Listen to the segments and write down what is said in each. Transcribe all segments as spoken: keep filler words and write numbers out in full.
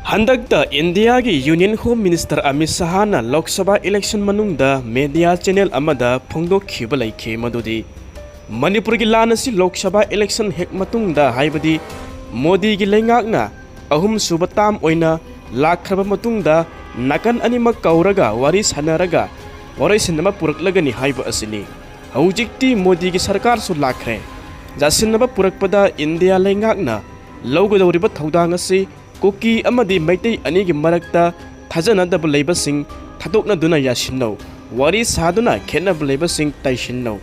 ꯍꯟꯗꯛꯇ ꯏꯟꯗꯤꯌꯥꯒꯤ Union Home Minister Amit ꯁꯍꯥꯅ Lok Sabha election ꯃꯅꯨꯡꯗ media channel ꯑꯃꯗ ꯐꯣꯡꯗꯣꯛꯈꯤꯕ ꯂꯩꯈꯤ, ꯃꯗꯨꯗꯤ ꯃꯅꯤꯄꯨꯔꯒꯤ ꯂꯥꯟ ꯑꯁꯤ ꯂꯣꯛ ꯁꯚꯥ election ꯍꯦꯛ ꯃꯇꯨꯡꯗ, ꯍꯥꯏꯕꯗꯤ ꯃꯣꯗꯤꯒꯤ ꯂꯩꯉꯥꯛꯅ ꯑꯍꯨꯝꯁꯨꯕ term ꯑꯣꯏꯅ ꯂꯥꯛꯈ꯭ꯔꯕ ꯃꯇꯨꯡꯗ, ꯅꯥꯀꯟ ꯑꯅꯤꯃꯛ ꯀꯧꯔꯒ ꯋꯥꯔꯤ ꯁꯥꯟꯅꯔꯒ ꯋꯥꯔꯣꯏꯁꯤꯟ ꯑꯃ ꯄꯨꯔꯛꯂꯒꯅꯤ ꯍꯥꯏꯕ ꯑꯁꯤꯅꯤ꯫ ꯍꯧꯖꯤꯛꯇꯤ ꯃꯣꯗꯤꯒꯤ ꯁꯔꯀꯥꯔꯁꯨ ꯂꯥꯛꯈ꯭ꯔꯦ꯫ ꯌꯥꯁꯤꯟꯅꯕ ꯄꯨꯔꯛꯄꯗ ꯏꯟꯗꯤꯌꯥ ꯂꯩꯉꯥꯛꯅ ꯂꯧꯒꯗꯧꯔꯤꯕ ꯊꯧꯗꯥꯡ ꯑꯁꯤ ꯀꯨꯀꯤ ꯑꯃꯗꯤ ꯃꯩꯇꯩ ꯑꯅꯤꯒꯤ ꯃꯔꯛꯇ ꯊꯥꯖꯅꯗꯕ ꯂꯩꯕꯁꯤꯡ ꯊꯥꯗꯣꯛꯅꯗꯨꯅ ꯌꯥꯁꯤꯟꯅꯧ, ꯋꯥꯔꯤ ꯁꯥꯗꯨꯅ ꯈꯦꯠꯅꯕ ꯂꯩꯕꯁꯤꯡ ꯇꯩꯁꯤꯟꯅꯧ꯫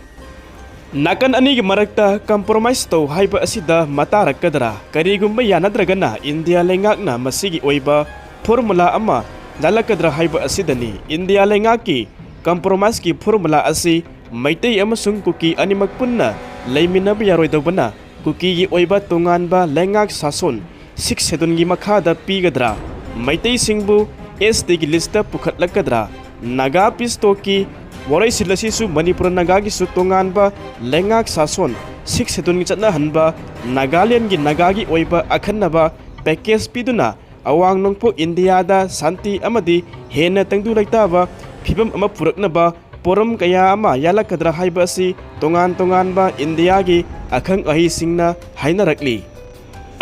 ꯅꯥꯀꯟ ꯑꯅꯤꯒꯤ ꯃꯔꯛꯇ compromise ꯇꯧ ꯍꯥꯏꯕ ꯑꯁꯤꯗ ꯃꯇꯥꯔꯛꯀꯗ꯭ꯔꯥ? ꯀꯔꯤꯒꯨꯝꯕ ꯌꯥꯅꯗ꯭ꯔꯒꯅ ꯏꯟꯗꯤꯌꯥ ꯂꯩꯉꯥꯛꯅ ꯃꯁꯤꯒꯤ ꯑꯣꯏꯕ formula ꯑꯃ ꯂꯥꯜꯂꯛꯀꯗ꯭ꯔꯥ ꯍꯥꯏꯕ ꯑꯁꯤꯗꯅꯤ꯫ ꯏꯟꯗꯤꯌꯥ ꯂꯩꯉꯥꯛꯀꯤ compromiseꯀꯤ formula ꯑꯁꯤ ꯃꯩꯇꯩ ꯑꯃꯁꯨꯡ ꯀꯨꯀꯤ ꯑꯅꯤꯃꯛ ꯄꯨꯟꯅ ꯂꯩꯃꯤꯟꯅꯕ ꯌꯥꯔꯣꯏꯗꯧꯕꯅ, ꯀꯨꯀꯤꯒꯤ ꯑꯣꯏꯕ ꯇꯣꯉꯥꯟꯕ ꯂꯩꯉꯥꯛ ꯁꯥꯁꯣꯟ Sixth Scheduleꯒꯤ ꯃꯈꯥꯗ ꯄꯤꯒꯗ꯭ꯔꯥ? ꯃꯩꯇꯩꯁꯤꯡꯕꯨ STꯒꯤ listꯇ ꯄꯨꯈꯠꯂꯛꯀꯗ꯭ꯔꯥ? ꯅꯥꯒꯥ peace talkꯀꯤ ꯋꯥꯔꯣꯏꯁꯤꯜ ꯑꯁꯤꯁꯨ ꯃꯅꯤꯄꯨꯔ ꯅꯥꯒꯥꯒꯤꯁꯨ ꯇꯣꯉꯥꯟꯕ ꯂꯩꯉꯥꯛ ꯁꯥꯁꯣꯟ Sixth Scheduleꯒꯤ ꯆꯠꯅꯍꯟꯕ, ꯅꯥꯒꯥꯂꯦꯟꯒꯤ ꯅꯥꯒꯥꯒꯤ ꯑꯣꯏꯕ ꯑꯈꯟꯅꯕ package ꯄꯤꯗꯨꯅ ꯑꯋꯥꯡ ꯅꯣꯡꯄꯣꯛ ꯏꯟꯗꯤꯌꯥꯗ ꯁꯥꯟꯇꯤ ꯑꯃꯗꯤ ꯍꯦꯟꯅ ꯇꯪꯗꯨ ꯂꯩꯇꯥꯕ ꯐꯤꯕꯝ ꯑꯃ ꯄꯨꯔꯛꯅꯕ ꯄꯣꯔꯝ ꯀꯌꯥ ꯑꯃ ꯌꯥꯜꯂꯛꯀꯗ꯭ꯔꯥ ꯍꯥꯏꯕ ꯑꯁꯤ ꯇꯣꯉꯥꯟ ꯇꯣꯉꯥꯟꯕ ꯏꯟꯗꯤꯌꯥꯒꯤ ꯑꯈꯪ ꯑꯍꯩꯁꯤꯡꯅ ꯍꯥꯏꯅꯔꯛꯂꯤ꯫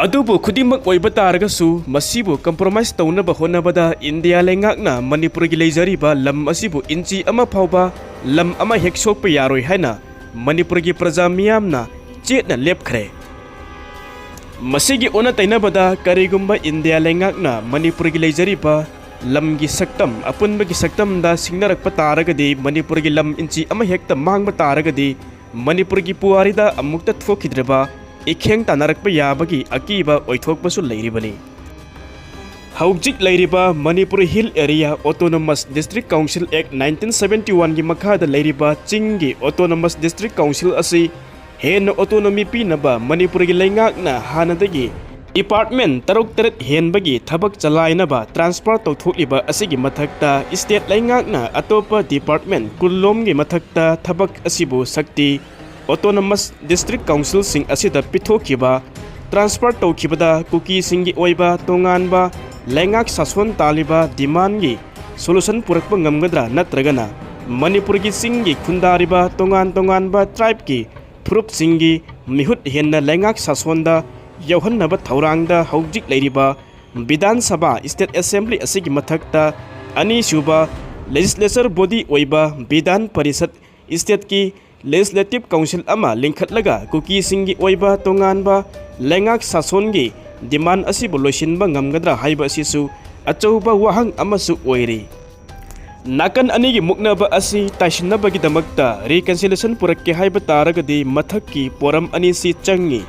ꯑꯗꯨꯕꯨ ꯈꯨꯗꯤꯡꯃꯛ ꯑꯣꯏꯕ ꯇꯥꯔꯒꯁꯨ, ꯃꯁꯤꯕꯨ compromise ꯇꯧꯅꯕ ꯍꯣꯠꯅꯕꯗ ꯏꯟꯗꯤꯌꯥ ꯂꯩꯉꯥꯛꯅ ꯃꯅꯤꯄꯨꯔꯒꯤ ꯂꯩꯖꯔꯤꯕ ꯂꯝ ꯑꯁꯤꯕꯨ ꯏꯟꯆꯤ ꯑꯃ ꯐꯥꯎꯕ ꯂꯝ ꯑꯃ ꯍꯦꯛ ꯁꯣꯛꯄ ꯌꯥꯔꯣꯏ ꯍꯥꯏꯅ ꯃꯅꯤꯄꯨꯔꯒꯤ ꯄ꯭ꯔꯖꯥ ꯃꯤꯌꯥꯝꯅ ꯆꯦꯠꯅ ꯂꯦꯞꯈ꯭ꯔꯦ꯫ ꯃꯁꯤꯒꯤ ꯑꯣꯟꯅ ꯇꯩꯅꯕꯗ, ꯀꯔꯤꯒꯨꯝꯕ ꯏꯟꯗꯤꯌꯥ ꯂꯩꯉꯥꯛꯅ ꯃꯅꯤꯄꯨꯔꯒꯤ ꯂꯩꯖꯔꯤꯕ ꯂꯝꯒꯤ ꯁꯛꯇꯝ, ꯑꯄꯨꯟꯕꯒꯤ ꯁꯛꯇꯝꯗ ꯁꯤꯡꯅꯔꯛꯄ ꯇꯥꯔꯒꯗꯤ, ꯃꯅꯤꯄꯨꯔꯒꯤ ꯂꯝ ꯏꯟꯆꯤ ꯑꯃ ꯍꯦꯛꯇ ꯃꯥꯡꯕ ꯇꯥꯔꯒꯗꯤ, ꯃꯅꯤꯄꯨꯔꯒꯤ ꯄꯨꯋꯥꯔꯤꯗ ꯑꯃꯨꯛꯇ ꯊꯣꯛꯈꯤꯗ꯭ꯔꯕ ꯏꯈꯦꯡ ꯇꯥꯟꯅꯔꯛꯄ ꯌꯥꯕꯒꯤ ꯑꯀꯤꯕ ꯑꯣꯏꯊꯣꯛꯄꯁꯨ ꯂꯩꯔꯤꯕꯅꯤ꯫ ꯍꯧꯖꯤꯛ ꯂꯩꯔꯤꯕ Manipur Hill Area Autonomous District Council Act nineteen seventy oneꯒꯤ ꯃꯈꯥꯗ ꯂꯩꯔꯤꯕ ꯆꯤꯡꯒꯤ Autonomous District Council ꯑꯁꯤ ꯍꯦꯟꯅ autonomy ꯄꯤꯅꯕ ꯃꯅꯤꯄꯨꯔꯒꯤ ꯂꯩꯉꯥꯛꯅ ꯍꯥꯟꯅꯗꯒꯤ department ꯇꯔꯨꯛ ꯇꯔꯦꯠ ꯍꯦꯟꯕꯒꯤ ꯊꯕꯛ ꯆꯂꯥꯏꯅꯕ transfer ꯇꯧꯊꯣꯛꯂꯤꯕ ꯑꯁꯤꯒꯤ ꯃꯊꯛꯇ, state ꯂꯩꯉꯥꯛꯅ ꯑꯇꯣꯞꯄ department ꯀꯨꯟꯂꯣꯝꯒꯤ ꯃꯊꯛꯇ ꯊꯕꯛ ꯑꯁꯤꯕꯨ ꯁꯛꯇꯤ autonomous district councilꯁꯤꯡ ꯑꯁꯤꯗ ꯄꯤꯊꯣꯛꯈꯤꯕ, transfer ꯇꯧꯈꯤꯕꯗ ꯀꯨꯀꯤꯁꯤꯡꯒꯤ ꯑꯣꯏꯕ ꯇꯣꯉꯥꯟꯕ ꯂꯩꯉꯥꯛ ꯁꯥꯁꯣꯟ ꯇꯥꯜꯂꯤꯕ demandꯒꯤ solution ꯄꯨꯔꯛꯄ ꯉꯝꯒꯗ꯭ꯔꯥ, ꯅꯠꯇ꯭ꯔꯒꯅ ꯃꯅꯤꯄꯨꯔꯒꯤ ꯆꯤꯡꯒꯤ ꯈꯨꯟꯗꯥꯔꯤꯕ ꯇꯣꯉꯥꯟ ꯇꯣꯉꯥꯟꯕ tribeꯀꯤ ꯐꯨꯔꯨꯞꯁꯤꯡꯒꯤ ꯃꯤꯍꯨꯠ ꯍꯦꯟꯅ ꯂꯩꯉꯥꯛ ꯁꯥꯁꯣꯟꯗ ꯌꯧꯍꯟꯅꯕ ꯊꯧꯔꯥꯡꯗ ꯍꯧꯖꯤꯛ ꯂꯩꯔꯤꯕ ꯕꯤꯙꯥꯟ ꯁꯚꯥ, state assembly ꯑꯁꯤꯒꯤ ꯃꯊꯛꯇ ꯑꯅꯤꯁꯨꯕ legislature body ꯑꯣꯏꯕ ꯕꯤꯙꯥꯟ ꯄꯔꯤꯁꯠ, stateꯀꯤ legislative council ꯑꯃ ꯂꯤꯡꯈꯠꯂꯒ ꯀꯨꯀꯤꯁꯤꯡꯒꯤ ꯑꯣꯏꯕ ꯇꯣꯉꯥꯟꯕ ꯂꯩꯉꯥꯛ ꯁꯥꯁꯣꯟꯒꯤ demand ꯑꯁꯤꯕꯨ ꯂꯣꯏꯁꯤꯟꯕ ꯉꯝꯒꯗ꯭ꯔꯥ ꯍꯥꯏꯕ ꯑꯁꯤꯁꯨ ꯑꯆꯧꯕ ꯋꯥꯍꯪ ꯑꯃꯁꯨ ꯑꯣꯏꯔꯤ꯫ ꯅꯥꯀꯟ ꯑꯅꯤꯒꯤ ꯃꯨꯛꯅꯕ ꯑꯁꯤ ꯇꯥꯏꯁꯤꯟꯅꯕꯒꯤꯗꯃꯛꯇ reconciliation ꯄꯨꯔꯛꯀꯦ ꯍꯥꯏꯕ ꯇꯥꯔꯒꯗꯤ ꯃꯊꯛꯀꯤ ꯄꯣꯔꯝ ꯑꯅꯤꯁꯤ ꯆꯪꯏ꯫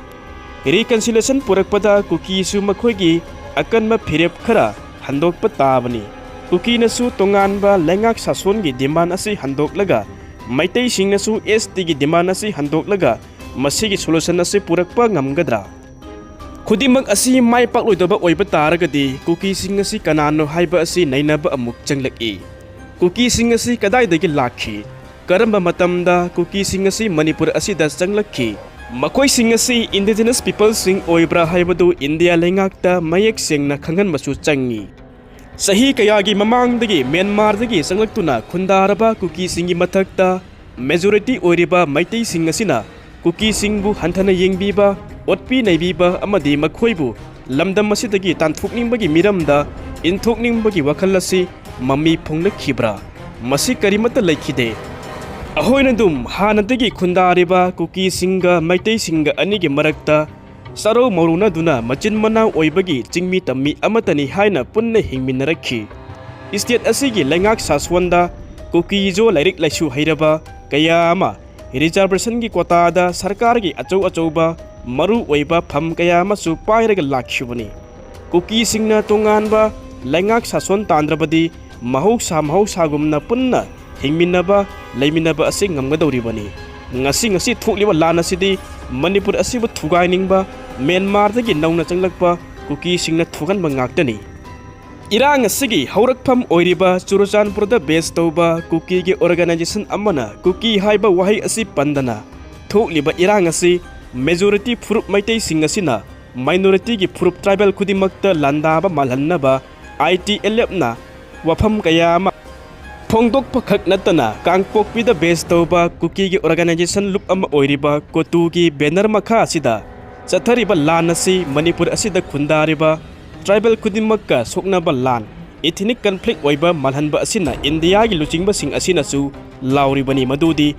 Reconciliation ꯄꯨꯔꯛꯄꯗ ꯀꯨꯀꯤꯁꯨ ꯃꯈꯣꯏꯒꯤ ꯑꯀꯟꯕ ꯐꯤꯔꯦꯞ ꯈꯔ ꯍꯟꯗꯣꯛꯄ ꯇꯥꯕꯅꯤ꯫ ꯀꯨꯀꯤꯅꯁꯨ ꯇꯣꯉꯥꯟꯕ ꯂꯩꯉꯥꯛ ꯁꯥꯁꯣꯟꯒꯤ demand ꯑꯁꯤ ꯍꯟꯗꯣꯛꯂꯒ, ꯃꯩꯇꯩꯁꯤꯡꯅꯁꯨ STꯒꯤ demand ꯑꯁꯤ ꯍꯟꯗꯣꯛꯂꯒ ꯃꯁꯤꯒꯤ solution ꯑꯁꯤ ꯄꯨꯔꯛꯄ ꯉꯝꯒꯗ꯭ꯔꯥ? ꯈꯨꯗꯤꯡꯃꯛ ꯑꯁꯤ ꯃꯥꯏ ꯄꯥꯛꯂꯣꯏꯗꯕ ꯑꯣꯏꯕ ꯇꯥꯔꯒꯗꯤ ꯀꯨꯀꯤꯁꯤꯡ ꯑꯁꯤ ꯀꯅꯥꯅꯣ ꯍꯥꯏꯕ ꯑꯁꯤ ꯅꯩꯅꯕ ꯑꯃꯨꯛ ꯆꯪꯂꯛꯏ꯫ ꯀꯨꯀꯤꯁꯤꯡ ꯑꯁꯤ ꯀꯗꯥꯏꯗꯒꯤ ꯂꯥꯛꯈꯤ? ꯀꯔꯝꯕ ꯃꯇꯝꯗ ꯀꯨꯀꯤꯁꯤꯡ ꯑꯁꯤ ꯃꯅꯤꯄꯨꯔ ꯑꯁꯤꯗ ꯆꯪꯂꯛꯈꯤ? ꯃꯈꯣꯏꯁꯤꯡ ꯑꯁꯤ indigenous peopleꯁꯤꯡ ꯑꯣꯏꯕ꯭ꯔꯥ ꯍꯥꯏꯕꯗꯨ ꯏꯟꯗꯤꯌꯥ ꯂꯩꯉꯥꯛꯇ ꯃꯌꯦꯛ ꯁꯦꯡꯅ ꯈꯪꯍꯟꯕꯁꯨ ꯆꯪꯏ꯫ ꯆꯍꯤ ꯀꯌꯥꯒꯤ ꯃꯃꯥꯡꯗꯒꯤ ꯃ꯭ꯌꯥꯟꯃꯥꯔꯗꯒꯤ ꯆꯪꯂꯛꯇꯨꯅ ꯈꯨꯟꯗꯥꯔꯕ ꯀꯨꯀꯤꯁꯤꯡꯒꯤ ꯃꯊꯛꯇ majority ꯑꯣꯏꯔꯤꯕ ꯃꯩꯇꯩꯁꯤꯡ ꯑꯁꯤꯅ ꯀꯨꯀꯤꯁꯤꯡꯕꯨ ꯍꯟꯊꯅ ꯌꯦꯡꯕꯤꯕ, ꯑꯣꯠꯄꯤ ꯅꯩꯕꯤꯕ ꯑꯃꯗꯤ ꯃꯈꯣꯏꯕꯨ ꯂꯝꯗꯝ ꯑꯁꯤꯗꯒꯤ ꯇꯥꯟꯊꯣꯛꯅꯤꯡꯕꯒꯤ ꯃꯤꯔꯝꯗ ꯏꯟꯊꯣꯛꯅꯤꯡꯕꯒꯤ ꯋꯥꯈꯜ ꯑꯁꯤ ꯃꯃꯤ ꯐꯣꯡꯂꯛꯈꯤꯕ꯭ꯔꯥ? ꯃꯁꯤ ꯀꯔꯤꯃꯠꯇ ꯂꯩꯈꯤꯗꯦ꯫ ꯑꯩꯈꯣꯏꯅ ꯑꯗꯨꯝ ꯍꯥꯟꯅꯗꯒꯤ ꯈꯨꯟꯗꯥꯔꯤꯕ ꯀꯨꯀꯤꯁꯤꯡꯒ ꯃꯩꯇꯩꯁꯤꯡꯒ ꯑꯅꯤꯒꯤ ꯃꯔꯛꯇ ꯆꯥꯔꯧ ꯃꯧꯔꯨꯅꯗꯨꯅ ꯃꯆꯤꯟ ꯃꯅꯥꯎ ꯑꯣꯏꯕꯒꯤ ꯆꯤꯡꯃꯤ ꯇꯝꯃꯤ ꯑꯃꯠꯇꯅꯤ ꯍꯥꯏꯅ ꯄꯨꯟꯅ ꯍꯤꯡꯃꯤꯟꯅꯔꯛꯈꯤ꯫ State ꯑꯁꯤꯒꯤ ꯂꯩꯉꯥꯛ ꯁꯥꯁꯣꯟꯗ ꯀꯨꯀꯤꯖꯣ ꯂꯥꯏꯔꯤꯛ ꯂꯥꯏꯁꯨ ꯍꯩꯔꯕ ꯀꯌꯥ ꯑꯃ reservationꯒꯤ quotaꯗ ꯁꯔꯀꯥꯔꯒꯤ ꯑꯆꯧ ꯑꯆꯧꯕ ꯃꯔꯨ ꯑꯣꯏꯕ ꯐꯝ ꯀꯌꯥ ꯑꯃꯁꯨ ꯄꯥꯏꯔꯒ ꯂꯥꯛꯈꯤꯕꯅꯤ꯫ ꯀꯨꯀꯤꯁꯤꯡꯅ ꯇꯣꯉꯥꯟꯕ ꯂꯩꯉꯥꯛ ꯁꯥꯁꯣꯟ ꯇꯥꯟꯗ꯭ꯔꯕꯗꯤ ꯃꯍꯧꯁꯥ ꯃꯍꯧꯁꯥꯒꯨꯝꯅ ꯄꯨꯟꯅ ꯍꯤꯡꯃꯤꯟꯅꯕ, ꯂꯩꯃꯤꯟꯅꯕ ꯑꯁꯤ ꯉꯝꯒꯗꯧꯔꯤꯕꯅꯤ꯫ ꯉꯁꯤ ꯉꯁꯤ ꯊꯣꯛꯂꯤꯕ ꯂꯥꯟ ꯑꯁꯤꯗꯤ ꯃꯅꯤꯄꯨꯔ ꯑꯁꯤꯕꯨ ꯊꯨꯒꯥꯏꯅꯤꯡꯕ ꯃ꯭ꯌꯥꯟꯃꯥꯔꯗꯒꯤ ꯅꯧꯅ ꯆꯪꯂꯛꯄ ꯀꯨꯀꯤꯁꯤꯡꯅ ꯊꯣꯛꯍꯟꯕ ꯉꯥꯛꯇꯅꯤ꯫ ꯏꯔꯥꯡ ꯑꯁꯤꯒꯤ ꯍꯧꯔꯛꯐꯝ ꯑꯣꯏꯔꯤꯕ ꯆꯨꯔꯆꯥꯟꯄꯨꯔꯗ base ꯇꯧꯕ ꯀꯨꯀꯤꯒꯤ organization ꯑꯃꯅ ꯀꯨꯀꯤ ꯍꯥꯏꯕ ꯋꯥꯍꯩ ꯑꯁꯤ ꯄꯟꯗꯅ ꯊꯣꯛꯂꯤꯕ ꯏꯔꯥꯡ ꯑꯁꯤ majority ꯐꯨꯔꯨꯞ ꯃꯩꯇꯩꯁꯤꯡ ꯑꯁꯤꯅ ꯃꯥꯏꯅꯣꯔꯤꯇꯤꯒꯤ ꯐꯨꯔꯨꯞ ꯇ꯭ꯔꯥꯏꯕꯦꯜ ꯈꯨꯗꯤꯡꯃꯛꯇ ꯂꯥꯟꯗꯥꯕ ꯃꯥꯜꯍꯟꯅꯕ ꯑꯥꯏ ꯇꯤ ꯑꯦꯜ ꯑꯦꯐꯅ ꯋꯥꯐꯝ ꯀꯌꯥ ꯑꯃ ꯐꯣꯡꯗꯣꯛꯄ ꯈꯛ ꯅꯠꯇꯅ ꯀꯥꯡꯄꯣꯛꯄꯤꯗ ꯕꯦꯁ ꯇꯧꯕ ꯀꯨꯀꯤꯒꯤ ꯑꯣꯔꯒꯅꯥꯏꯖꯦꯁꯟ ꯂꯨꯞ ꯑꯃ ꯑꯣꯏꯔꯤꯕ ꯀꯣꯇꯨꯒꯤ ꯕꯦꯅꯔ ꯃꯈꯥ ꯑꯁꯤꯗ ꯆꯠꯊꯔꯤꯕ ꯂꯥꯟ ꯑꯁꯤ ꯃꯅꯤꯄꯨꯔ ꯑꯁꯤꯗ ꯈꯨꯟꯗꯥꯔꯤꯕ ꯇ꯭ꯔꯥꯏꯕꯦꯜ ꯈꯨꯗꯤꯡꯃꯛꯀ ꯁꯣꯛꯅꯕ ꯂꯥꯟ, ꯏꯊꯤꯅꯤꯛ ꯀꯟꯐ꯭ꯂꯤꯛ ꯑꯣꯏꯕ ꯃꯥꯜꯍꯟꯕ ꯑꯁꯤꯅ ꯏꯟꯗꯤꯌꯥꯒꯤ ꯂꯨꯆꯤꯡꯕꯁꯤꯡ ꯑꯁꯤꯅꯁꯨ ꯂꯥꯎꯔꯤꯕꯅꯤ ꯃꯗꯨꯗꯤ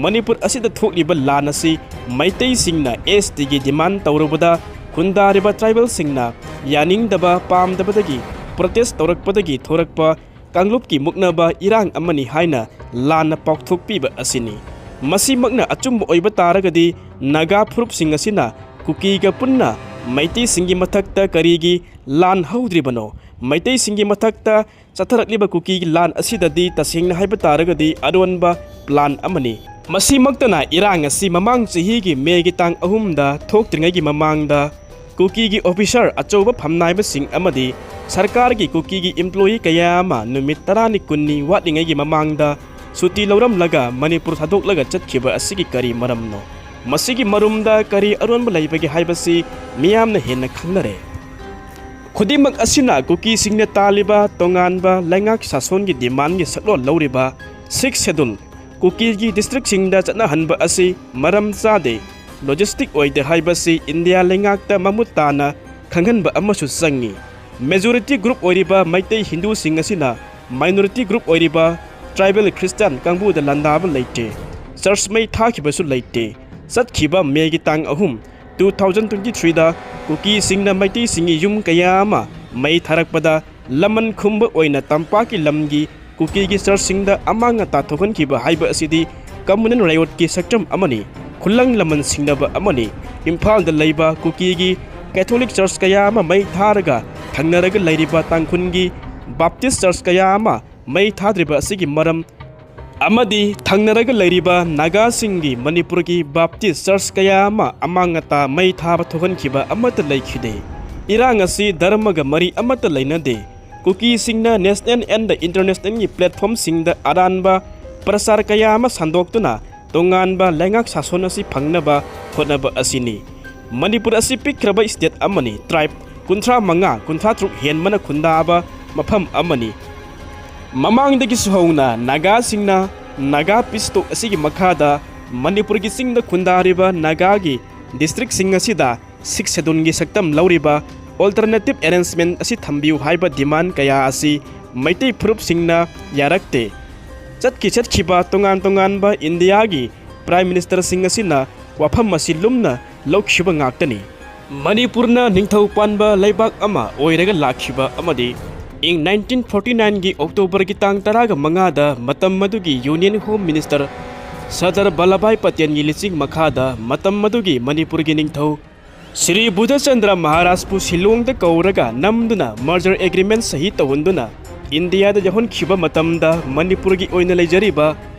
ꯃꯅꯤꯄꯨꯔ ꯑꯁꯤꯗ ꯊꯣꯛꯂꯤꯕ ꯂꯥꯟ ꯑꯁꯤ ꯃꯩꯇꯩꯁꯤꯡꯅ ꯑꯦꯁ ꯇꯤꯒꯤ ꯗꯤꯃꯥꯟ ꯇꯧꯔꯨꯕꯗ ꯈꯨꯟꯗꯥꯔꯤꯕ ꯇ꯭ꯔꯥꯏꯕꯦꯜꯁꯤꯡꯅ ꯌꯥꯅꯤꯡꯗꯕ ꯄꯥꯝꯗꯕꯗꯒꯤ ꯄ꯭ꯔꯣꯇꯦꯁ ꯇꯧꯔꯛꯄꯗꯒꯤ ꯊꯣꯔꯛꯄ ꯀꯥꯡꯂꯨꯞꯀꯤ ꯃꯨꯛꯅꯕ ꯏꯔꯥꯡ ꯑꯃꯅꯤ ꯍꯥꯏꯅ ꯂꯥꯟꯅ ꯄꯥꯎꯊꯣꯛꯄꯤꯕ ꯑꯁꯤꯅꯤ꯫ ꯃꯁꯤꯃꯛꯅ ꯑꯆꯨꯝꯕ ꯑꯣꯏꯕ ꯇꯥꯔꯒꯗꯤ ꯅꯥꯒꯥ ꯐꯨꯔꯨꯞꯁꯤꯡ ꯑꯁꯤꯅ ꯀꯨꯀꯤꯒ ꯄꯨꯟꯅ ꯃꯩꯇꯩꯁꯤꯡꯒꯤ ꯃꯊꯛꯇ ꯀꯔꯤꯒꯤ ꯂꯥꯟ ꯍꯧꯗ꯭ꯔꯤꯕꯅꯣ? ꯃꯩꯇꯩꯁꯤꯡꯒꯤ ꯃꯊꯛꯇ ꯆꯠꯊꯔꯛꯂꯤꯕ ꯀꯨꯀꯤꯒꯤ ꯂꯥꯟ ꯑꯁꯤꯗꯗꯤ ꯇꯁꯦꯡꯅ ꯍꯥꯏꯕ ꯇꯥꯔꯒꯗꯤ ꯑꯔꯣꯟꯕ ꯄ꯭ꯂꯥꯟ ꯑꯃꯅꯤ꯫ ꯃꯁꯤꯃꯛꯇꯅ ꯏꯔꯥꯡ ꯑꯁꯤ ꯃꯃꯥꯡ ꯆꯍꯤꯒꯤ ꯃꯦꯒꯤ ꯇꯥꯡ ꯑꯍꯨꯝꯗ ꯊꯣꯛꯇ꯭ꯔꯤꯉꯩꯒꯤ ꯃꯃꯥꯡꯗ ꯀꯨꯀꯤꯒꯤ ꯑꯣꯐꯤꯁꯥꯔ ꯑꯆꯧꯕ ꯐꯝꯅꯥꯏꯕꯁꯤꯡ ꯑꯃꯗꯤ ꯁꯔꯀꯥꯔꯒꯤ ꯀꯨꯀꯤꯒꯤ ꯏꯝꯄ꯭ꯂꯣꯌꯤ ꯀꯌꯥ ꯑꯃ ꯅꯨꯃꯤꯠ ꯇꯔꯥꯅꯤ ꯀꯨꯟꯅꯤ ꯋꯥꯠꯂꯤꯉꯩꯒꯤ ꯃꯃꯥꯡꯗ ꯁꯨꯇꯤ ꯂꯧꯔꯝꯂꯒ ꯃꯅꯤꯄꯨꯔ ꯊꯥꯗꯣꯛꯂꯒ ꯆꯠꯈꯤꯕ ꯑꯁꯤꯒꯤ ꯀꯔꯤ ꯃꯔꯝꯅꯣ? ꯃꯁꯤꯒꯤ ꯃꯔꯨꯝꯗ ꯀꯔꯤ ꯑꯔꯣꯟꯕ ꯂꯩꯕꯒꯦ ꯍꯥꯏꯕꯁꯤ ꯃꯤꯌꯥꯝꯅ ꯍꯦꯟꯅ ꯈꯪꯅꯔꯦ꯫ ꯈꯨꯗꯤꯡꯃꯛ ꯑꯁꯤꯅ ꯀꯨꯀꯤꯁꯤꯡꯅ ꯇꯥꯜꯂꯤꯕ ꯇꯣꯉꯥꯟꯕ ꯂꯩꯉꯥꯛ ꯁꯥꯁꯣꯟꯒꯤ ꯗꯤꯃꯥꯟꯒꯤ ꯁꯛꯂꯣꯟ ꯂꯧꯔꯤꯕ ꯁꯤꯛꯁ ꯁꯦꯗꯨꯜ ꯀꯨꯀꯤꯒꯤ ꯗꯤꯁꯇ꯭ꯔꯤꯛꯁꯤꯡꯗ ꯆꯠꯅꯍꯟꯕ ꯑꯁꯤ ꯃꯔꯝ ꯆꯥꯗꯦ, ꯂꯣꯖꯤꯁꯇꯤꯛ ꯑꯣꯏꯗꯦ ꯍꯥꯏꯕꯁꯤ ꯏꯟꯗꯤꯌꯥ ꯂꯩꯉꯥꯛꯇ ꯃꯃꯨꯠ ꯇꯥꯅ ꯈꯪꯍꯟꯕ ꯑꯃꯁꯨ ꯆꯪꯏ꯫ ꯃꯦꯖꯣꯔꯤꯇꯤ ꯒ꯭ꯔꯨꯞ ꯑꯣꯏꯔꯤꯕ ꯃꯩꯇꯩ ꯍꯤꯟꯗꯨꯁꯤꯡ ꯑꯁꯤꯅ ꯃꯥꯏꯅꯣꯔꯤꯇꯤ ꯒ꯭ꯔꯨꯞ ꯑꯣꯏꯔꯤꯕ ꯇ꯭ꯔꯥꯏꯕꯦꯜ ꯈ꯭ꯔꯤꯁꯇꯥꯟ ꯀꯥꯡꯕꯨꯗ ꯂꯥꯟꯗꯥꯕ ꯂꯩꯇꯦ꯫ ꯆꯔꯆ ꯃꯩ ꯊꯥꯈꯤꯕꯁꯨ ꯂꯩꯇꯦ꯫ ꯆꯠꯈꯤꯕ ꯃꯦꯒꯤ ꯇꯥꯡ ꯑꯍꯨꯝ, two thousand twenty threeꯗ ꯀꯨꯀꯤꯁꯤꯡꯅ ꯃꯩꯇꯩꯁꯤꯡꯒꯤ ꯌꯨꯝ ꯀꯌꯥ ꯑꯃ ꯃꯩ ꯊꯥꯔꯛꯄꯗ ꯂꯃꯟ ꯈꯨꯝꯕ ꯑꯣꯏꯅ ꯇꯝꯄꯥꯛꯀꯤ ꯂꯝꯒꯤ ꯀꯨꯀꯤꯒꯤ ꯆꯔꯆꯁꯤꯡꯗ ꯑꯃꯥꯡ ꯑꯇꯥ ꯊꯣꯛꯍꯟꯈꯤꯕ ꯍꯥꯏꯕ ꯑꯁꯤꯗꯤ ꯀꯝꯃꯨꯅꯦꯜ ꯔꯥꯏꯌꯣꯠꯀꯤ ꯁꯛꯇꯝ ꯑꯃꯅꯤ, ꯈꯨꯂꯪ ꯂꯃꯟ ꯁꯤꯡꯅꯕ ꯑꯃꯅꯤ꯫ ꯏꯝꯐꯥꯜꯗ ꯂꯩꯕ ꯀꯨꯀꯤꯒꯤ ꯀꯦꯊꯣꯂꯤꯛ ꯆꯔꯆ ꯀꯌꯥ ꯑꯃ ꯃꯩ ꯊꯥꯔꯒ ꯊꯪꯅꯔꯒ ꯂꯩꯔꯤꯕ ꯇꯥꯡꯈꯨꯜꯒꯤ ꯕꯥꯞꯇꯤꯁ ꯆꯔꯆ ꯀꯌꯥ ꯑꯃ ꯃꯩ ꯊꯥꯗ꯭ꯔꯤꯕ ꯑꯁꯤꯒꯤ ꯃꯔꯝ ꯑꯃꯗꯤ ꯊꯪꯅꯔꯒ ꯂꯩꯔꯤꯕ ꯅꯥꯒꯥꯁꯤꯡꯒꯤ ꯃꯅꯤꯄꯨꯔꯒꯤ ꯕꯥꯞꯇꯤꯁ ꯆꯔꯆ ꯀꯌꯥ ꯑꯃ ꯑꯃꯥꯡ ꯑꯇꯥ ꯃꯩ ꯊꯥꯕ ꯊꯣꯛꯍꯟꯈꯤꯕ ꯑꯃꯠꯇ ꯂꯩꯈꯤꯗꯦ꯫ ꯏꯔꯥꯡ ꯑꯁꯤ ꯙꯔꯃꯒ ꯃꯔꯤ ꯑꯃꯠꯇ ꯂꯩꯅꯗꯦ꯫ ꯀꯨꯀꯤꯁꯤꯡꯅ national and internationalꯒꯤ platformꯁꯤꯡꯗ ꯑꯔꯥꯟꯕ ꯄ꯭ꯔꯆꯥꯔ ꯀꯌꯥ ꯑꯃ ꯁꯟꯗꯣꯛꯇꯨꯅ ꯇꯣꯉꯥꯟꯕ ꯂꯩꯉꯥꯛ ꯁꯥꯁꯣꯟ ꯑꯁꯤ ꯐꯪꯅꯕ ꯍꯣꯠꯅꯕ ꯑꯁꯤꯅꯤ꯫ ꯃꯅꯤꯄꯨꯔ ꯑꯁꯤ ꯄꯤꯛꯈ꯭ꯔꯕ state ꯑꯃꯅꯤ꯫ Tribe ꯀꯨꯟꯊ꯭ꯔꯥ ꯃꯉꯥ, ꯀꯨꯟꯊ꯭ꯔꯥ ꯇꯔꯨꯛ ꯍꯦꯟꯕꯅ ꯈꯨꯟꯗꯥꯕ ꯃꯐꯝ ꯑꯃꯅꯤ꯫ ꯃꯃꯥꯡꯗꯒꯤꯁꯨ ꯍꯧꯅ ꯅꯥꯒꯥꯁꯤꯡꯅ ꯅꯥꯒꯥ peace talk ꯑꯁꯤꯒꯤ ꯃꯈꯥꯗ ꯃꯅꯤꯄꯨꯔꯒꯤ ꯆꯤꯡꯗ ꯈꯨꯟꯗꯥꯔꯤꯕ ꯅꯥꯒꯥꯒꯤ districtꯁꯤꯡ ꯑꯁꯤꯗ Sixth Schedule ꯒꯤ ꯁꯛꯇꯝ ꯂꯧꯔꯤꯕ alternative arrangement ꯑꯁꯤ ꯊꯝꯕꯤꯌꯨ ꯍꯥꯏꯕ demand ꯀꯌꯥ ꯑꯁꯤ ꯃꯩꯇꯩ ꯐꯨꯔꯨꯞꯁꯤꯡꯅ ꯌꯥꯔꯛꯇꯦ꯫ ꯆꯠꯈꯤ ꯆꯠꯈꯤꯕ ꯇꯣꯉꯥꯟ ꯇꯣꯉꯥꯟꯕ ꯏꯟꯗꯤꯌꯥꯒꯤ Prime Ministerꯁꯤꯡ ꯑꯁꯤꯅ ꯋꯥꯐꯝ ꯑꯁꯤ ꯂꯨꯝꯅ ꯂꯧꯈꯤꯕ ꯉꯥꯛꯇꯅꯤ꯫ ꯃꯅꯤꯄꯨꯔꯅ ꯅꯤꯡꯊꯧ ꯄꯥꯟꯕ ꯂꯩꯕꯥꯛ ꯑꯃ ꯑꯣꯏꯔꯒ ꯂꯥꯛꯈꯤꯕ ꯑꯃꯗꯤ ꯏꯪ nineteen forty nineꯒꯤ Octoberꯒꯤ ꯇꯥꯡ ꯇꯔꯥꯒ ꯃꯉꯥꯗ ꯃꯇꯝ ꯑꯗꯨꯒꯤ Union Home Minister Sardar Vallabhbhai ꯄꯇꯦꯜꯒꯤ ꯂꯤꯆꯤꯡ ꯃꯈꯥꯗ ꯃꯇꯝ ꯑꯗꯨꯒꯤ ꯃꯅꯤꯄꯨꯔꯒꯤ ꯅꯤꯡꯊꯧ ꯁ꯭ꯔꯤ ꯕꯨꯙꯆꯟꯗ꯭ꯔ ꯃꯍꯥꯔꯥꯖꯄꯨ ꯁꯤꯂꯣꯡꯗ ꯀꯧꯔꯒ ꯅꯝꯗꯨꯅ merger agreement ꯁꯍꯤ ꯇꯧꯍꯟꯗꯨꯅ ꯏꯟꯗꯤꯌꯥꯗ ꯌꯥꯎꯍꯟꯈꯤꯕ ꯃꯇꯝꯗ ꯃꯅꯤꯄꯨꯔꯒꯤ ꯑꯣꯏꯅ ꯂꯩꯖꯔꯤꯕ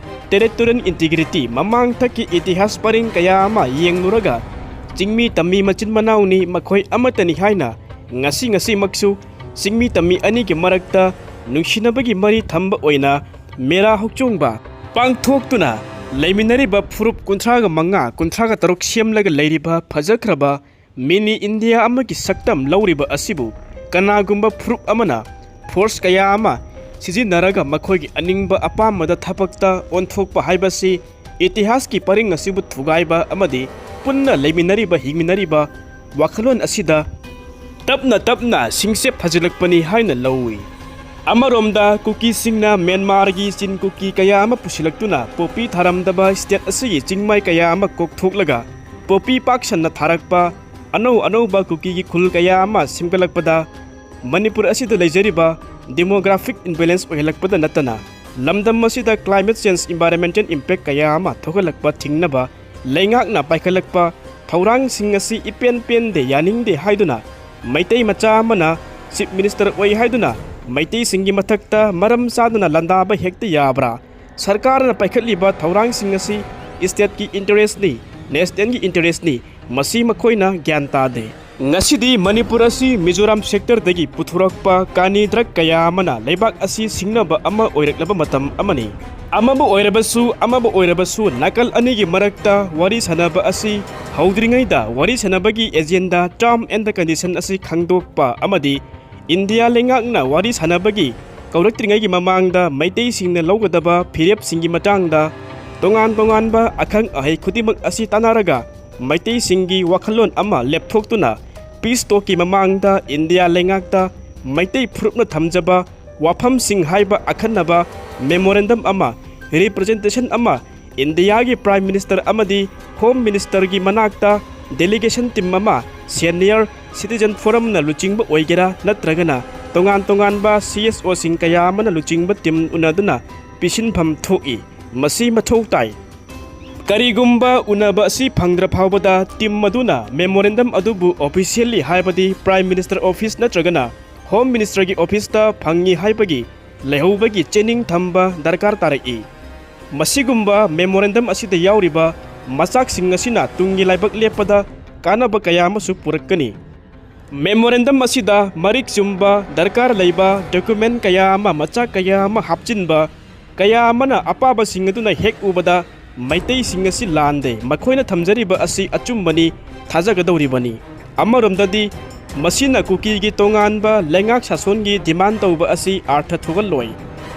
territorial integrity, ꯃꯃꯥꯡꯊꯛꯀꯤ ꯏꯇꯤꯍꯥꯁ ꯄꯔꯤꯡ ꯀꯌꯥ ꯑꯃ ꯌꯦꯡꯂꯨꯔꯒ ꯆꯤꯡꯃꯤ ꯇꯝꯃꯤ ꯃꯆꯤꯟ ꯃꯅꯥꯎꯅꯤ, ꯃꯈꯣꯏ ꯑꯃꯠꯇꯅꯤ ꯍꯥꯏꯅ ꯉꯁꯤ ꯉꯁꯤꯃꯛꯁꯨ ꯆꯤꯡꯃꯤ ꯇꯝꯃꯤ ꯑꯅꯤꯒꯤ ꯃꯔꯛꯇ ꯅꯨꯡꯁꯤꯅꯕꯒꯤ ꯃꯔꯤ ꯊꯝꯕ ꯑꯣꯏꯅ ꯃꯦꯔꯥ ꯍꯧꯆꯣꯡꯕ ꯄꯥꯡꯊꯣꯛꯇꯨꯅ ꯂꯩꯃꯤꯟꯅꯔꯤꯕ ꯐꯨꯔꯨꯞ ꯀꯨꯟꯊ꯭ꯔꯥꯒ ꯃꯉꯥ, ꯀꯨꯟꯊ꯭ꯔꯥꯒ ꯇꯔꯨꯛ ꯁꯦꯝꯂꯒ ꯂꯩꯔꯤꯕ ꯐꯖꯈ꯭ꯔꯕ mini ꯏꯟꯗꯤꯌꯥ ꯑꯃꯒꯤ ꯁꯛꯇꯝ ꯂꯧꯔꯤꯕ ꯑꯁꯤꯕꯨ ꯀꯅꯥꯒꯨꯝꯕ ꯐꯨꯔꯨꯞ ꯑꯃꯅ force ꯀꯌꯥ ꯑꯃ ꯁꯤꯖꯤꯟꯅꯔꯒ ꯃꯈꯣꯏꯒꯤ ꯑꯅꯤꯡꯕ ꯑꯄꯥꯝꯕꯗ ꯊꯕꯛꯇ ꯑꯣꯟꯊꯣꯛꯄ ꯍꯥꯏꯕꯁꯤ ꯏꯇꯤꯍꯥꯁꯀꯤ ꯄꯔꯤꯡ ꯑꯁꯤꯕꯨ ꯊꯨꯒꯥꯏꯕ ꯑꯃꯗꯤ ꯄꯨꯟꯅ ꯂꯩꯃꯤꯟꯅꯔꯤꯕ ꯍꯤꯡꯃꯤꯟꯅꯔꯤꯕ ꯋꯥꯈꯜꯂꯣꯟ ꯑꯁꯤꯗ ꯇꯞꯅ ꯇꯞꯅ ꯁꯤꯡꯆꯦꯞ ꯐꯖꯤꯜꯂꯛꯄꯅꯤ ꯍꯥꯏꯅ ꯂꯧꯏ꯫ ꯑꯃꯔꯣꯝꯗ ꯀꯨꯀꯤꯁꯤꯡꯅ ꯃ꯭ꯌꯥꯟꯃꯥꯔꯒꯤ ꯆꯤꯟ ꯀꯨꯀꯤ ꯀꯌꯥ ꯑꯃ ꯄꯨꯁꯤꯜꯂꯛꯇꯨꯅ ꯄꯣꯄꯤ ꯊꯥꯔꯝꯗꯕ state ꯑꯁꯤꯒꯤ ꯆꯤꯡꯃꯥꯏ ꯀꯌꯥ ꯑꯃ ꯀꯣꯛꯊꯣꯛꯂꯒ ꯄꯣꯄꯤ ꯄꯥꯛ ꯁꯟꯅ ꯊꯥꯔꯛꯄ, ꯑꯅꯧ ꯑꯅꯧꯕ ꯀꯨꯀꯤꯒꯤ ꯈꯨꯜ ꯀꯌꯥ ꯑꯃ ꯁꯦꯝꯒꯠꯂꯛꯄꯗ ꯃꯅꯤꯄꯨꯔ ꯑꯁꯤꯗ ꯂꯩꯖꯔꯤꯕ demographic imbalance ꯑꯣꯏꯍꯜꯂꯛꯄꯗ ꯅꯠꯇꯅ ꯂꯝꯗꯝ ꯑꯁꯤꯗ climate change, environmental impact ꯀꯌꯥ ꯑꯃ ꯊꯣꯛꯍꯜꯂꯛꯄ ꯊꯤꯡꯅꯕ ꯂꯩꯉꯥꯛꯅ ꯄꯥꯏꯈꯠꯂꯛꯄ ꯊꯧꯔꯥꯡꯁꯤꯡ ꯑꯁꯤ ꯏꯄꯦꯟ ꯄꯦꯟꯗꯦ, ꯌꯥꯅꯤꯡꯗꯦ ꯍꯥꯏꯗꯨꯅ ꯃꯩꯇꯩ ꯃꯆꯥ ꯑꯃꯅ Chief Minister ꯑꯣꯏ ꯍꯥꯏꯗꯨꯅ ꯃꯩꯇꯩꯁꯤꯡꯒꯤ ꯃꯊꯛꯇ ꯃꯔꯝ ꯆꯥꯗꯅ ꯂꯥꯟꯗꯥꯕ ꯍꯦꯛꯇ ꯌꯥꯕ꯭ꯔꯥ? ꯁꯔꯀꯥꯔꯅ ꯄꯥꯏꯈꯠꯂꯤꯕ ꯊꯧꯔꯥꯡꯁꯤꯡ ꯑꯁꯤ stateꯀꯤ interestꯅꯤ, nationalꯒꯤ interestꯅꯤ, ꯃꯁꯤ ꯃꯈꯣꯏꯅ ꯒ꯭ꯌꯥꯟ ꯇꯥꯗꯦ꯫ ꯉꯁꯤꯗꯤ ꯃꯅꯤꯄꯨꯔ ꯑꯁꯤ ꯃꯤꯖꯣꯔꯥꯝ sectorꯗꯒꯤ ꯄꯨꯊꯣꯔꯛꯄ ꯀꯥꯅꯤ drug ꯀꯌꯥ ꯑꯃꯅ ꯂꯩꯕꯥꯛ ꯑꯁꯤ ꯁꯤꯡꯅꯕ ꯑꯃ ꯑꯣꯏꯔꯛꯂꯕ ꯃꯇꯝ ꯑꯃꯅꯤ꯫ ꯑꯃꯕꯨ ꯑꯣꯏꯔꯕꯁꯨ, ꯑꯃꯕꯨ ꯑꯣꯏꯔꯕꯁꯨ, ꯅꯥꯀꯜ ꯑꯅꯤꯒꯤ ꯃꯔꯛꯇ ꯋꯥꯔꯤ ꯁꯥꯟꯅꯕ ꯑꯁꯤ ꯍꯧꯗ꯭ꯔꯤꯉꯩꯗ ꯋꯥꯔꯤ ꯁꯥꯟꯅꯕꯒꯤ agenda, term and condition ꯑꯁꯤ ꯈꯪꯗꯣꯛꯄ ꯑꯃꯗꯤ ꯏꯟꯗꯤꯌꯥ ꯂꯩꯉꯥꯛꯅ ꯋꯥꯔꯤ ꯁꯥꯟꯅꯕꯒꯤ ꯀꯧꯔꯛꯇ꯭ꯔꯤꯉꯩꯒꯤ ꯃꯃꯥꯡꯗ ꯃꯩꯇꯩꯁꯤꯡꯅ ꯂꯧꯒꯗꯕ ꯐꯤꯔꯦꯞꯁꯤꯡꯒꯤ ꯃꯇꯥꯡꯗ ꯇꯣꯉꯥꯟ ꯇꯣꯉꯥꯟꯕ ꯑꯈꯪ ꯑꯍꯩ ꯈꯨꯗꯤꯡꯃꯛ ꯑꯁꯤ ꯇꯥꯟꯅꯔꯒ ꯃꯩꯇꯩꯁꯤꯡꯒꯤ ꯋꯥꯈꯜꯂꯣꯟ ꯑꯃ ꯂꯦꯞꯊꯣꯛꯇꯨꯅ peace talkꯀꯤ ꯃꯃꯥꯡꯗ ꯏꯟꯗꯤꯌꯥ ꯂꯩꯉꯥꯛꯇ ꯃꯩꯇꯩ ꯐꯨꯔꯨꯞꯅ ꯊꯝꯖꯕ ꯋꯥꯐꯝꯁꯤꯡ ꯍꯥꯏꯕ ꯑꯈꯟꯅꯕ memorandum ꯑꯃ, representation ꯑꯃ ꯏꯟꯗꯤꯌꯥꯒꯤ Prime Minister ꯑꯃꯗꯤ Home Ministerꯒꯤ ꯃꯅꯥꯛꯇ delegation team ꯑꯃ, senior citizen forumꯅ ꯂꯨꯆꯤꯡꯕ ꯑꯣꯏꯒꯦꯔꯥ ꯅꯠꯇ꯭ꯔꯒꯅ ꯇꯣꯉꯥꯟ ꯇꯣꯉꯥꯟꯕ CSOꯁꯤꯡ ꯀꯌꯥ ꯑꯃꯅ ꯂꯨꯆꯤꯡꯕ team ꯎꯅꯗꯨꯅ ꯄꯤꯁꯤꯟꯐꯝ ꯊꯣꯛꯏ꯫ ꯃꯁꯤ ꯃꯊꯧ ꯇꯥꯏ꯫ ꯀꯔꯤꯒꯨꯝꯕ ꯎꯅꯕ ꯑꯁꯤ ꯐꯪꯗ꯭ꯔ ꯐꯥꯎꯕꯗ team ꯑꯗꯨꯅ memorandum ꯑꯗꯨꯕꯨ officially, ꯍꯥꯏꯕꯗꯤ Prime Minister Office ꯅꯠꯇ꯭ꯔꯒꯅ Home Ministerꯒꯤ officeꯇ ꯐꯪꯉꯤ ꯍꯥꯏꯕꯒꯤ ꯂꯩꯍꯧꯕꯒꯤ ꯆꯦꯅꯤꯡ ꯊꯝꯕ ꯗꯔꯀꯥꯔ ꯇꯥꯔꯛꯏ꯫ ꯃꯁꯤꯒꯨꯝꯕ memorandum ꯑꯁꯤꯗ ꯌꯥꯎꯔꯤꯕ ꯃꯆꯥꯛꯁꯤꯡ ꯑꯁꯤꯅ ꯇꯨꯡꯒꯤ ꯂꯥꯏꯕꯛ ꯂꯦꯞꯄꯗ ꯀꯥꯟꯅꯕ ꯀꯌꯥ ꯑꯃꯁꯨ ꯄꯨꯔꯛꯀꯅꯤ꯫ Memorandum ꯑꯁꯤꯗ ꯃꯔꯤꯛ ꯆꯨꯝꯕ, ꯗꯔꯀꯥꯔ ꯂꯩꯕ document ꯀꯌꯥ ꯑꯃ, ꯃꯆꯥꯛ ꯀꯌꯥ ꯑꯃ ꯍꯥꯞꯆꯤꯟꯕ, ꯀꯌꯥ ꯑꯃꯅ ꯑꯄꯥꯕꯁꯤꯡ ꯑꯗꯨꯅ ꯍꯦꯛ ꯎꯕꯗ ꯃꯩꯇꯩꯁꯤꯡ ꯑꯁꯤ ꯂꯥꯟꯗꯦ, ꯃꯈꯣꯏꯅ ꯊꯝꯖꯔꯤꯕ ꯑꯁꯤ ꯑꯆꯨꯝꯕꯅꯤ, ꯊꯥꯖꯒꯗꯧꯔꯤꯕꯅꯤ꯫ ꯑꯃꯔꯣꯝꯗꯗꯤ ꯃꯁꯤꯅ ꯀꯨꯀꯤꯒꯤ ꯇꯣꯉꯥꯟꯕ ꯂꯩꯉꯥꯛ ꯁꯥꯁꯣꯟꯒꯤ demand ꯇꯧꯕ ꯑꯁꯤ ꯑꯥꯔꯊ ꯊꯣꯛꯍꯜꯂꯣꯏ꯫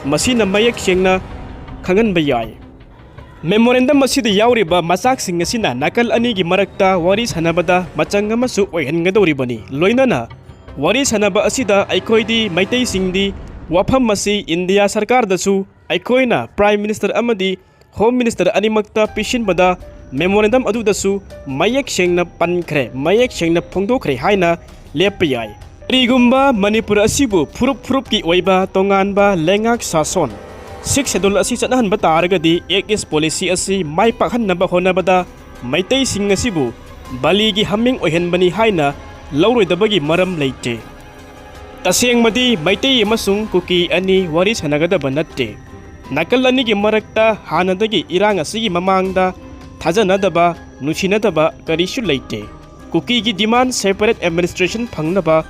ꯃꯁꯤꯅ ꯃꯌꯦꯛ ꯁꯦꯡꯅ ꯈꯪꯍꯟꯕ ꯌꯥꯏ꯫ Memorandum ꯑꯁꯤꯗ ꯌꯥꯎꯔꯤꯕ ꯃꯆꯥꯛꯁꯤꯡ ꯑꯁꯤꯅ ꯅꯥꯀꯜ ꯑꯅꯤꯒꯤ ꯃꯔꯛꯇ ꯋꯥꯔꯤ ꯁꯥꯟꯅꯕꯗ ꯃꯆꯪ ꯑꯃꯁꯨ ꯑꯣꯏꯍꯟꯒꯗꯧꯔꯤꯕꯅꯤ꯫ ꯂꯣꯏꯅꯅ ꯋꯥꯔꯤ ꯁꯥꯟꯅꯕ ꯑꯁꯤꯗ ꯑꯩꯈꯣꯏꯗꯤ, ꯃꯩꯇꯩꯁꯤꯡꯗꯤ, ꯋꯥꯐꯝ ꯑꯁꯤ ꯏꯟꯗꯤꯌꯥ ꯁꯔꯀꯥꯔꯗꯁꯨ, ꯑꯩꯈꯣꯏꯅ Prime Minister ꯑꯃꯗꯤ Home Minister ꯑꯅꯤꯃꯛꯇ ꯄꯤꯁꯤꯟꯕꯗ memorandum ꯑꯗꯨꯗꯁꯨ ꯃꯌꯦꯛ ꯁꯦꯡꯅ ꯄꯟꯈ꯭ꯔꯦ, ꯃꯌꯦꯛ ꯁꯦꯡꯅ ꯐꯣꯡꯗꯣꯛꯈ꯭ꯔꯦ ꯍꯥꯏꯅ ꯂꯦꯞꯄ ꯌꯥꯏ꯫ ꯀꯔꯤꯒꯨꯝꯕ ꯃꯅꯤꯄꯨꯔ ꯑꯁꯤꯕꯨ ꯐꯨꯔꯨꯞ ꯐꯨꯔꯨꯞꯀꯤ ꯑꯣꯏꯕ ꯇꯣꯉꯥꯟꯕ ꯂꯩꯉꯥꯛ ꯁꯥꯁꯣꯟ, Sixth Schedule ꯑꯁꯤ ꯆꯠꯅꯍꯟꯕ ꯇꯥꯔꯒꯗꯤ Act East Policy ꯑꯁꯤ ꯃꯥꯏ ꯄꯥꯛꯍꯟꯅꯕ ꯍꯣꯠꯅꯕꯗ ꯃꯩꯇꯩꯁꯤꯡ ꯑꯁꯤꯕꯨ ꯕꯂꯤꯒꯤ ꯍꯥꯃꯦꯡ ꯑꯣꯏꯍꯟꯕꯅꯤ ꯍꯥꯏꯅ ꯂꯧꯔꯣꯏꯗꯕꯒꯤ ꯃꯔꯝ ꯂꯩꯇꯦ꯫ ꯇꯁꯦꯡꯕꯗꯤ ꯃꯩꯇꯩ ꯑꯃꯁꯨꯡ ꯀꯨꯀꯤ ꯑꯅꯤ ꯋꯥꯔꯤ ꯁꯥꯟꯅꯒꯗꯕ ꯅꯠꯇꯦ꯫ ꯅꯥꯀꯜ ꯑꯅꯤꯒꯤ ꯃꯔꯛꯇ ꯍꯥꯟꯅꯗꯒꯤ ꯏꯔꯥꯡ ꯑꯁꯤꯒꯤ ꯃꯃꯥꯡꯗ ꯊꯥꯖꯅꯗꯕ, ꯅꯨꯡꯁꯤꯅꯗꯕ ꯀꯔꯤꯁꯨ ꯂꯩꯇꯦ꯫ ꯀꯨꯀꯤꯒꯤ demand separate administration ꯐꯪꯅꯕ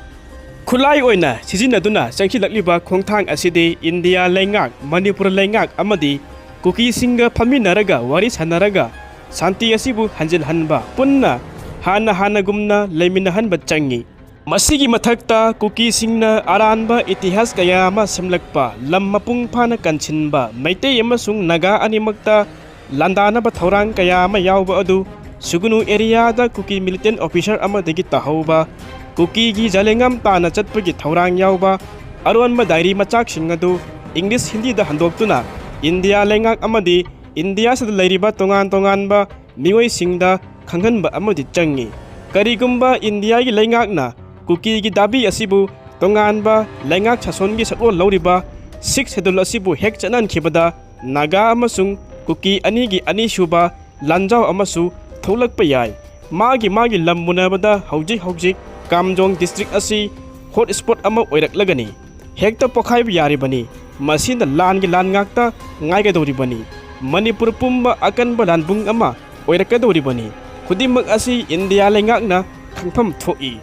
ꯈꯨꯠꯂꯥꯏ ꯑꯣꯏꯅ ꯁꯤꯖꯤꯟꯅꯗꯨꯅ ꯆꯪꯁꯤꯜꯂꯛꯂꯤꯕ ꯈꯣꯡꯊꯥꯡ ꯑꯁꯤꯗꯤ ꯏꯟꯗꯤꯌꯥ ꯂꯩꯉꯥꯛ, ꯃꯅꯤꯄꯨꯔ ꯂꯩꯉꯥꯛ ꯑꯃꯗꯤ ꯀꯨꯀꯤꯁꯤꯡꯒ ꯐꯝꯃꯤꯟꯅꯔꯒ ꯋꯥꯔꯤ ꯁꯥꯟꯅꯔꯒ ꯁꯥꯟꯇꯤ ꯑꯁꯤꯕꯨ ꯍꯟꯖꯤꯜꯍꯟꯕ, ꯄꯨꯟꯅ ꯍꯥꯟꯅ ꯍꯥꯟꯅꯒꯨꯝꯅ ꯂꯩꯃꯤꯟꯅꯍꯟꯕ ꯆꯪꯏ꯫ ꯃꯁꯤꯒꯤ ꯃꯊꯛꯇ ꯀꯨꯀꯤꯁꯤꯡꯅ ꯑꯔꯥꯟꯕ ꯏꯇꯤꯍꯥꯁ ꯀꯌꯥ ꯑꯃ ꯁꯦꯝꯂꯛꯄ, ꯂꯝ ꯃꯄꯨꯡ ꯐꯥꯅ ꯀꯟꯁꯤꯟꯕ, ꯃꯩꯇꯩ ꯑꯃꯁꯨꯡ ꯅꯥꯒꯥ ꯑꯅꯤꯃꯛꯇ ꯂꯥꯟꯗꯥꯅꯕ ꯊꯧꯔꯥꯡ ꯀꯌꯥ ꯑꯃ ꯌꯥꯎꯕ ꯑꯗꯨ ꯁꯨꯒꯨꯅꯨ ꯑꯦꯔꯤꯌꯥꯗ ꯀꯨꯀꯤ ꯃꯤꯂꯤꯇꯦꯟ ꯑꯣꯐꯤꯁꯥꯔ ꯑꯃꯗꯒꯤ ꯇꯥꯍꯧꯕ, ꯀꯨꯀꯤꯒꯤ ꯖꯂꯦꯉꯥꯝ ꯇꯥꯟꯅ ꯆꯠꯄꯒꯤ ꯊꯧꯔꯥꯡ ꯌꯥꯎꯕ, ꯑꯔꯣꯟꯕ ꯗꯥꯏꯔꯤ ꯃꯆꯥꯛꯁꯤꯡ ꯑꯗꯨ ꯏꯪꯂꯤꯁ ꯍꯤꯟꯗꯤꯗ ꯍꯟꯗꯣꯛꯇꯨꯅ ꯏꯟꯗꯤꯌꯥ ꯂꯩꯉꯥꯛ ꯑꯃꯗꯤ ꯏꯟꯗꯤꯌꯥꯁꯤꯗ ꯂꯩꯔꯤꯕ ꯇꯣꯉꯥꯟ ꯇꯣꯉꯥꯟꯕ ꯃꯤꯑꯣꯏꯁꯤꯡꯗ ꯈꯪꯍꯟꯕ ꯑꯃꯗꯤ ꯆꯪꯏ꯫ ꯀꯔꯤꯒꯨꯝꯕ ꯏꯟꯗꯤꯌꯥꯒꯤ ꯂꯩꯉꯥꯛꯅ ꯀꯨꯀꯤꯒꯤ ꯗꯥꯕꯤ ꯑꯁꯤꯕꯨ ꯇꯣꯉꯥꯟꯕ ꯂꯩꯉꯥꯛ ꯁꯥꯁꯣꯟꯒꯤ ꯁꯛꯂꯣꯟ ꯂꯧꯔꯤꯕ ꯁꯤꯛꯁ ꯁꯦꯗꯨꯜ ꯑꯁꯤꯕꯨ ꯍꯦꯛ ꯆꯠꯅꯍꯟꯈꯤꯕꯗ ꯅꯥꯒꯥ ꯑꯃꯁꯨꯡ ꯀꯨꯀꯤ ꯑꯅꯤꯒꯤ ꯑꯅꯤꯁꯨꯕ ꯂꯥꯟꯖꯥꯎ ꯑꯃꯁꯨ ꯊꯣꯛꯂꯛꯄ ꯌꯥꯏ꯫ ꯃꯥꯒꯤ ꯃꯥꯒꯤ ꯂꯝ ꯃꯨꯟꯅꯕꯗ ꯍꯧꯖꯤꯛ ꯍꯧꯖꯤꯛ ꯀꯥꯝꯖꯣꯡ ꯗꯤꯁꯇ꯭ꯔꯤꯛ ꯑꯁꯤ ꯍꯣꯠ ꯁ꯭ꯄꯣꯠ ꯑꯃ ꯑꯣꯏꯔꯛꯂꯒꯅꯤ꯫ ꯍꯦꯛꯇ ꯄꯣꯈꯥꯏꯕ ꯌꯥꯔꯤꯕꯅꯤ꯫ ꯃꯁꯤꯅ ꯂꯥꯟꯒꯤ ꯂꯥꯟ ꯉꯥꯛꯇ ꯉꯥꯏꯒꯗꯧꯔꯤꯕꯅꯤ꯫ ꯃꯅꯤꯄꯨꯔ ꯄꯨꯝꯕ ꯑꯀꯟꯕ ꯂꯥꯟꯕꯨꯡ ꯑꯃ ꯑꯣꯏꯔꯛꯀꯗꯧꯔꯤꯕꯅꯤ꯫ ꯈꯨꯗꯤꯡꯃꯛ ꯑꯁꯤ ꯏꯟꯗꯤꯌꯥ ꯂꯩꯉꯥꯛꯅ ꯈꯪꯐꯝ ꯊꯣꯛꯏ꯫